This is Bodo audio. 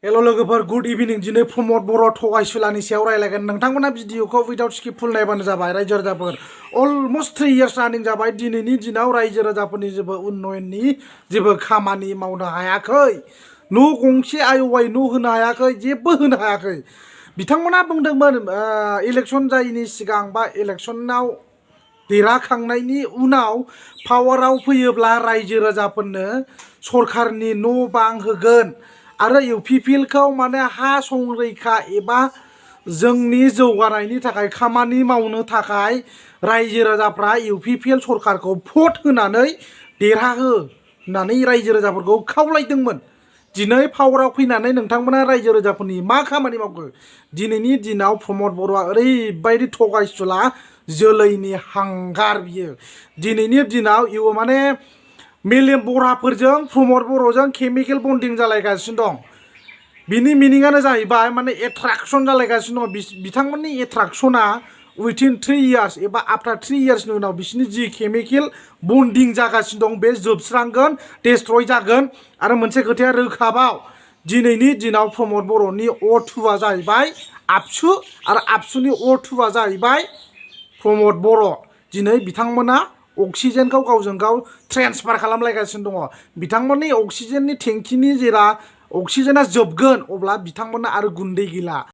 हेलो लोगोफोर गुड इभिनिं दिनै प्रमद बर' थगायसुलानि सायाव रायलायगोन नोंथांमोना भिडिअखौ विदाउट स्किप फुल नायबानो जाबाय रायजो राजाफोर अलमोस्ट 3 इयार्स रानिं जाबाय दिनैनि दिनाव रायजो राजाफोरनि जेबो उन्नयननि जेबो खामानि मावनो हायाखै न' गंसे आयवाय न' होनो हायाखै जेबो होनो हायाखै बिथांमोना बुंदोंमोन इलेक्शन जायैनि सिगां बा इलेक्शनाव देरहाखांनायनि उनाव पावाराव फैयोब्ला रायजो राजाफोरनो सरकारनि न' बां होगोन आरो इउपिपिएलखौ माने हा संरैखा एबा जोंनि जौगानायनि थाखाय खामानि मावनो थाखाय रायजो राजाफ्रा इउपिपिएल सरकारखौ भट होनानै देरहाहो होननानै रायजो राजाफोरखौ खावलायदोंमोन। दिनै पावाराव फैनानै नोंथांमोना रायजो राजाफोरनि मा खामानि मावखो? दिनैनि दिनाव प्रमद बर'आ ओरैबायदि थगायसुला जोलैनि हांगार बियो। दिनैनि दिनाव माने मेलेम बराफोरजों प्रमद बर'जों केमिकेल बन्डिं जालायगासिनो दं। बिनि मिनिंआनो जाहैबाय माने एट्राक्शन जालायगासिनो दं। बिथांमोननि एट्राक्शना उइथिन 3 इयार्स एबा आफ्टार 3 इयार्सनि उनाव बिसिनि जि केमिकेल बन्डिं जागासिनो दं बे जोबस्रांगोन, डेस्ट्रय जागोन। आरो मोनसे खोथाया रोखाबाव दिनैनि दिनाव प्रमद बर'नि O2आ जाहैबाय आबसु आरो आबसुनि O2आ जाहैबाय प्रमद बर'। दिनै बिथांमोना अक्सिजेनखौ गावजों गाव ट्रेन्सफार खालामलायगासिनो दङ। बिथांमोननि अक्सिजेननि टेंकिनि जेला अक्सिजेना जोबगोन अब्ला बिथांमोना आरो गुन्दै गैला।